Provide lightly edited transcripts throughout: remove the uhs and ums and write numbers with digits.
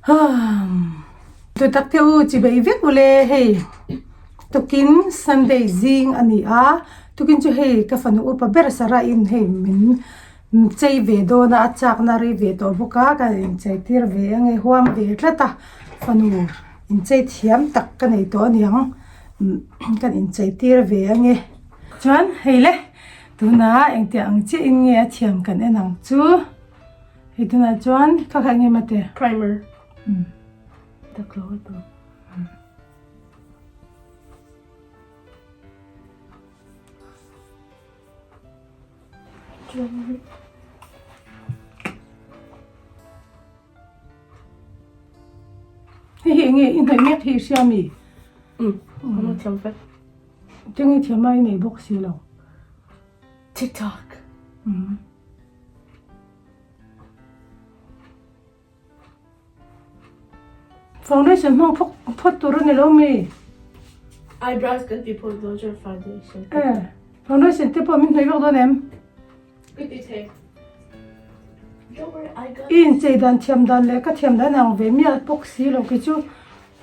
Tu tak te u chi bei vek ule hei tukin Sunday zing a ni a tukin chu hei ka fanu upa ber Sarah in hei min chei ve dawn a a chakna rei ve tawh bawk a ka inchei tir ve ang e huam ve tlat a fanu inchei thiam tak ka nei tawh a niang kan inchei tir ve ang e chuan hei le tunah engtiang ang chiah in nge a thiam kan en ang chu. Hei tunah chuan kha kha enge mate? Primer. Tak lo a tu. Hei hi enge i hnaih mek hi i hria mi? Ano thiam vek. Tinge thiam a i nei bawk si lo. TikTok. Foundation hmang phawk phawt tur a ni lo mi? Eyebrows kan ti phawt dawn chuan foundation. Eh, foundation te pawh min hnawih vak dawn em? Ka ti thei. Don't worry, I got I inchei dan thiam dan leh ka thiam dan ang ve mial bawk si lo kei chu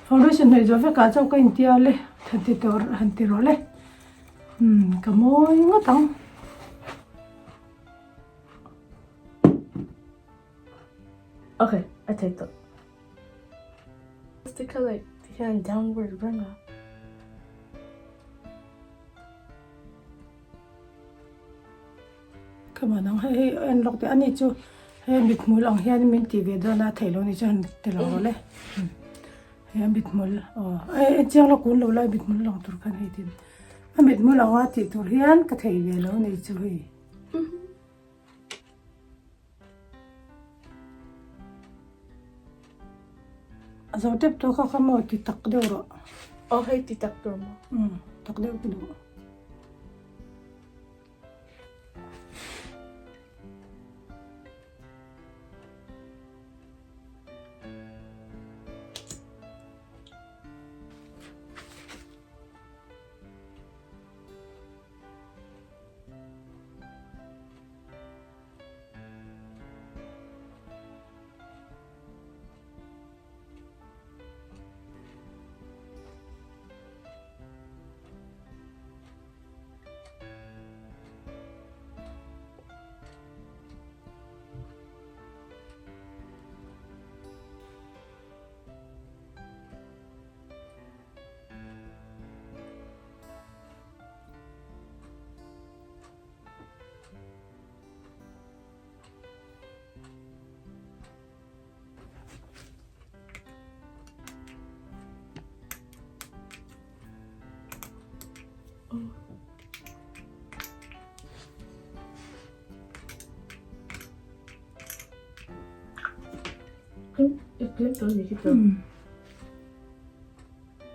foundation hnawih zawh vekah chauh ka intia le han ti tawh han ti rawh le. Umm ka mawi ngawt ang. Okay, I take the Stick like hian downward reng a. Come on ang hei hei en lawk teh ani chu hei mithmul ang hian min tih ve dawn a theih loh ni chu han ti lo rawh le. Hei a mithmul aw en chiang lawk kun lo lai mithmul lang tur khan hei tin a mithmul anga tih tur hian ka thei ve lo ni chu hei. A zo tep tawh kha kha maw ti tak deuh rawh. Aw hei ti tak tur maw? Umm tak deuh ka duh.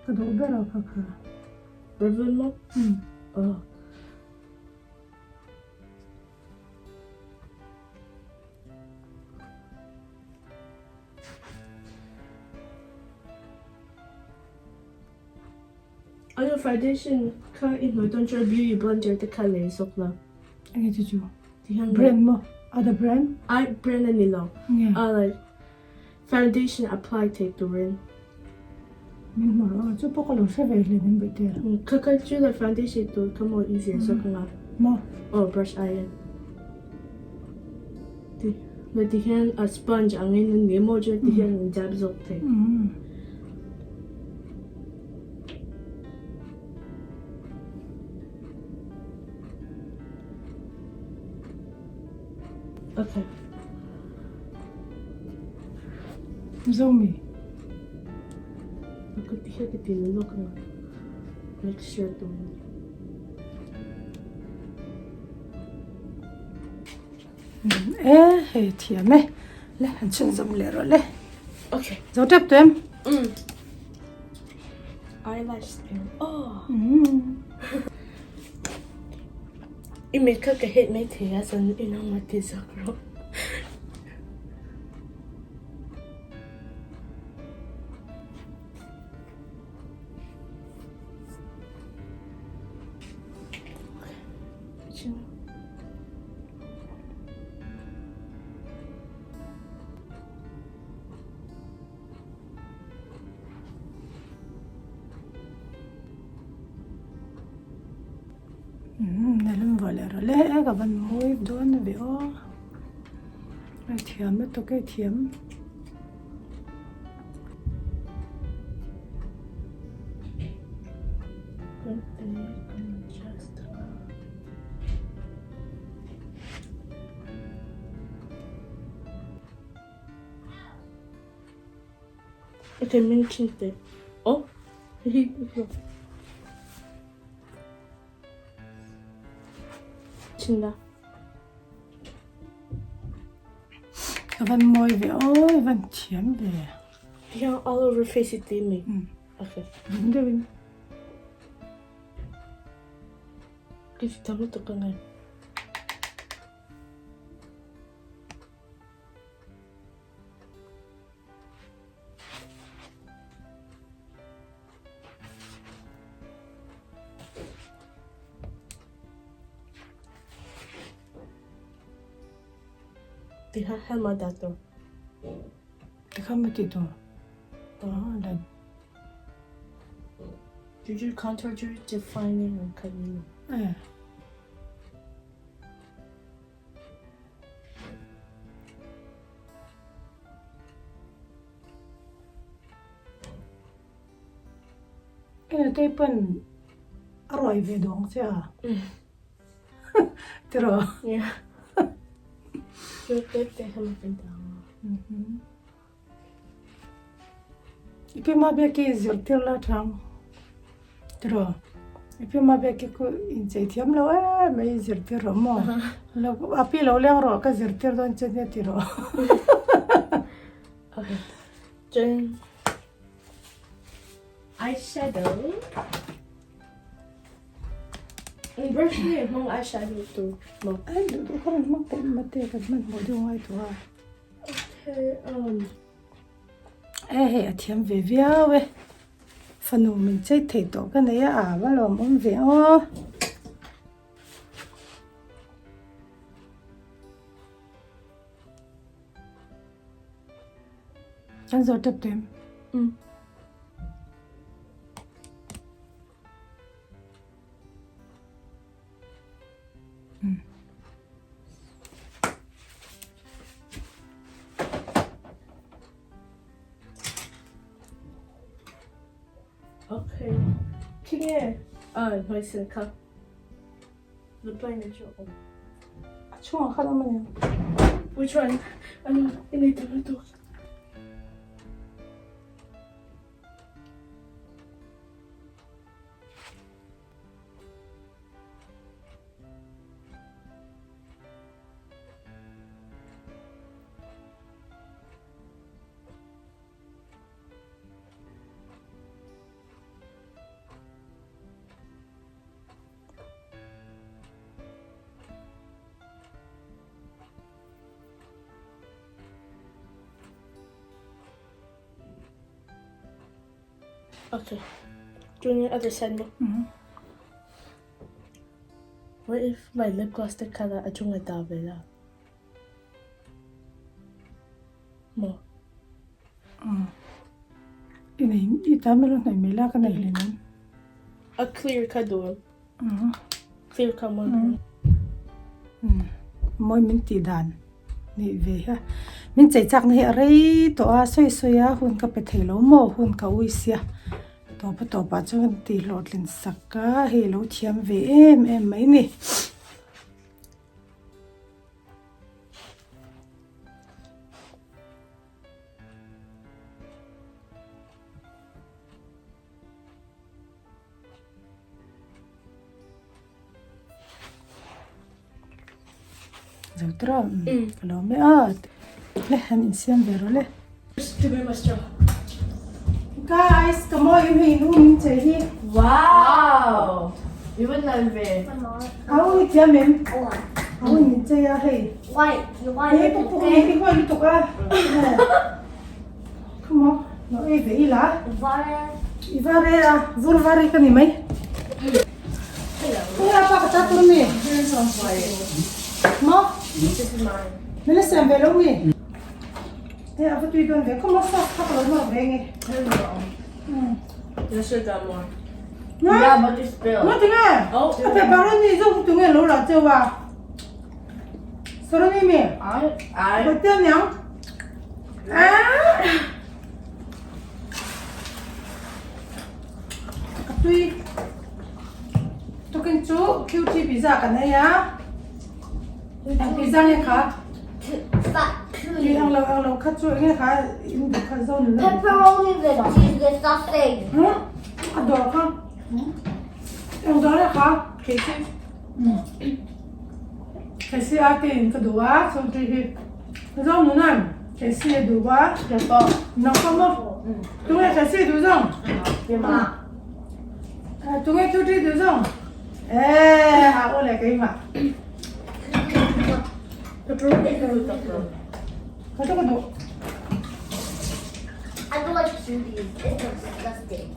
Ka duh ber a kha kha. Ribbon maw? Aw. Ano foundation kha i hnuai dawn chuan beauty blender te kha lei zawk la. Enge chu chu? Brand maw? Other brand? Ai brand a ni lo. A like foundation apply thei turin. Min hmu rawh a chu pawh ka lo hre ve hle min beih tel. Kha kha chu like foundation tur kha maw easier zawk anga. Maw? Aw brush aiin. Ti like ti hian a sponge angin a ni maw chuan ti hian an dab zawk thei. Okay. Zomi. Ka ti hian ka ti lawk anga. Make sure tur. E hei thiam e le han chhunzawm leh rawh le okay zo tep tu em eyelash oh i mit kha ka hit mai thei a chuan i nangmah ti zawk rawh. vuah leh rawh le e ka van mawi dawn ve aw a thiam lutuk e thiam. Okay, min chin te. Oh, hi Chin la. Ka van mawi ve aw, i van thiam ve. Hian all over face i ti mi. Okay. Ding deuhin. Ka ti tam lutuk angai. Tikha helma dah tur. Tikha ma ti tur. Ah, la. Did you contour your defining and cutting? Eh. Eng te pawn a ruai ve duh ang che a tiraw? Yeah. Te te hema kan ta ang. I pi ma biak i zirtir la thang tiraw? I pi ma biak i ku inchei thiam lo em mai i zirtir rawh maw? A pi lo leng rawh ka zirtir dawn che nia tiraw? Okay. Chuan eyeshadow Eng brush nge hmang eyeshadow tur maw? Ai duh duh kha rawn hmang teh mate kan hmanhmawh deuh ngai tawh a. Okay um. E hei a thiam ve viau e. Fanu min chei thei tawh ka nei a, a va lawmawm ve aw. Kan zawh tep tep. Um. Okay. Tinge ah hmaisin kha. Lip liner chu a awm. A chhungah khan a awm a ni. Which one? Ano i nei tam lutuk. Okay. Doing the other side mo. Mm -hmm. What if my lip gloss te khala a chunga da vela? Mo. I nei i ta melo hnai mai la ka nei hle nen. A clear kha duh. Clear kha mo. Mawi min tih dan nih ve hi a. Min chei chak na hi a rei tawh a sawi sawi a hun ka pe thei lo maw hun ka ui sia. Tawp a tawp ah chuan tih hlawhtlin sak a hei lo thiam ve em em mai ni. Zotra ka lo mai a le han insiam ve rawh le. Guys ka mawi em hei nu min chei hi. Wow! I va nal ve. Au i thiam em? Au min chei a hei. Hei puk puk ni hi huai lutuk a. Come on, lo ei ve ila. I va re a, vur var hi ka ni mai. Khawnge a pa ka ta tur mi? Maw? Min la siam ve lo mi? Hei a va tui dawn ve, come on sauce kha ka lo nawr ve nge. Let's get that more. Yeah, but you spilled. Nga tinge? Oh. A pepperoni zawk hi tunge lo lah cheu a? Saroni mi? I I Bawihte aniang. Ah! A tui. Tukin chu QT pizza kan ei a. Eng pizza nge kha? Tui ang lo ang lo kha chu enge kha in duh kha zo ni lo. Pepperoni with cheese disgusting. Hmm? A dawr kha. Eng dawr nge kha? KC. KC a te in ka duh a chu tui hi. Zo nunan KC a duh a. Nang pawh maw? Tunge KC duh zawng? Tunge QT duh zawng? Eee a aw leh keimah. Ka chu ka duh. I don't like cuties. It's disgusting.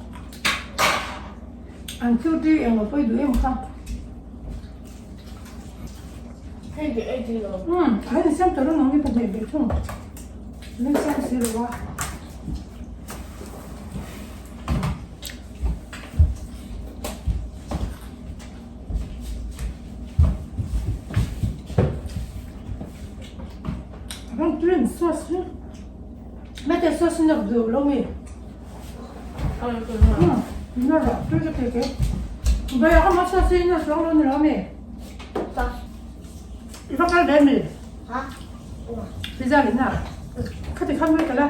An cutie engmaw pawh i duh em kha. Hei duh ei duh lo. Umm a insiam tur ang hi ka hmeh ve thung. An insiam si lo a. Ram tui sauce hi mete sauce hi nak duh lo mi. Na ra tui ka thei ke. Bai a ma sauce hi na suang lo ni lo mi. I va kal ve mi. Pizza leh na. Khati khan mai kala.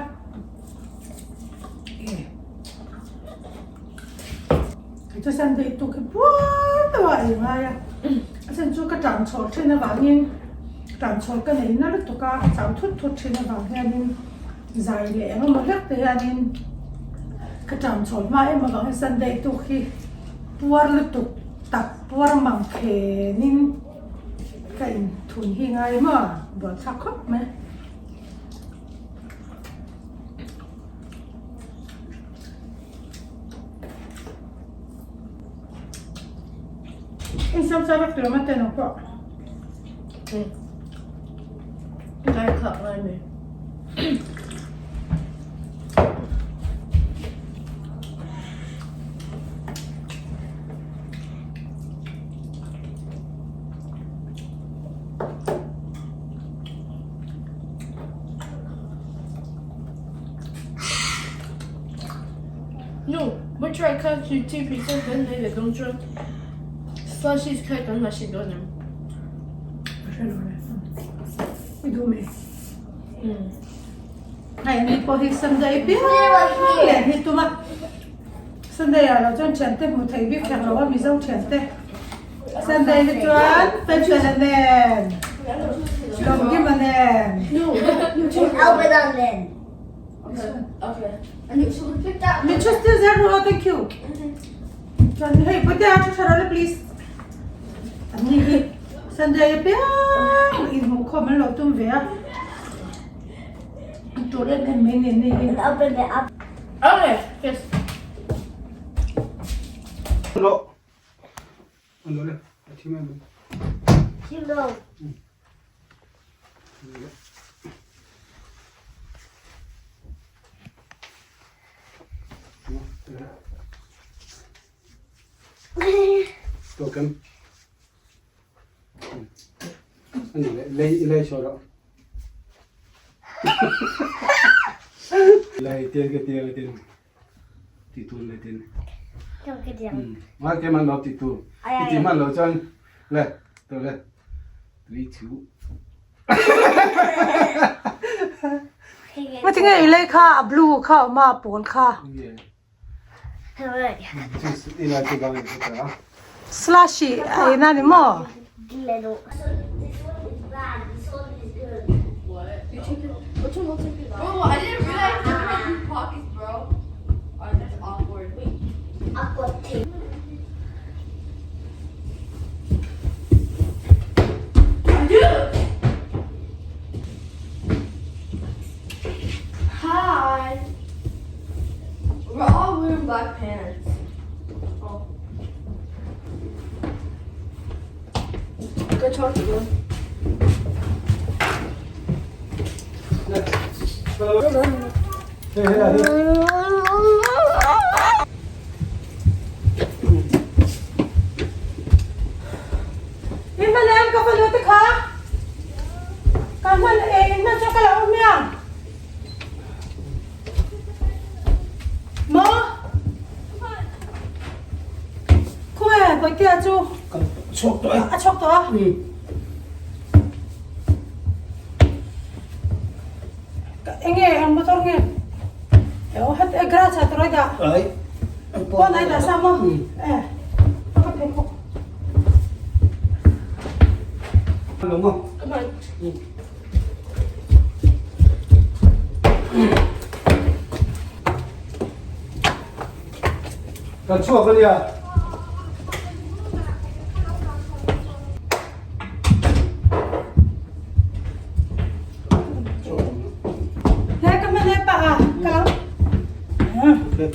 Kei chu Sunday tuk hi puar deuh a ei ngai a, a chhan chu ka tan chhawr thin avangin tan chhawr ka nei na lutuk a, a chau thut thut thin avang hianin zai leh eng emaw hlek te hianin ka tan chhawr hma em avangin Sunday tuk hi puar lutuk tak puar mang khenin ka inthun hi ngai maw buaithlak khawp mai. In sam sa vek tur a te nang pawh. Kai khak ngai mai. No, we try cut to two pieces then they don't try slushies cut on my shit on them. I duh mai. Hei ani pawh hi Sunday piang leh hi tum a. Sunday ah lo chuan thiante hmu thei bik hek lo a Mizo thiante. Sunday hi chuan Pension nen Lawmkima nen. Albert nen. Min chhus tir zel ru aw thank you. Chuan hei Puitea thu tha rawh le please. An ni hi Sunday apiang inhmuh khawm an lo tum ve a. Tur em em mai nen hei hi. Okay, yes. Ngatinge i lei kha a blue kha a awm a a pawl kha. Slushy a in a ni maw? Hi. We're all wearing black pants. Oh. Go talk to them. Bawihtea chu? Kan chhuak tawh e. A chhuak tawh a? Umm. Enge ang motor nge? Aw het e garage ah tawh dah. Ai. Pawn ai dah sa maw? E. Ka phei khawk. Lo maw? Come on. Kan chhuak a nia. He ka hman he pah a ka lo. Okay.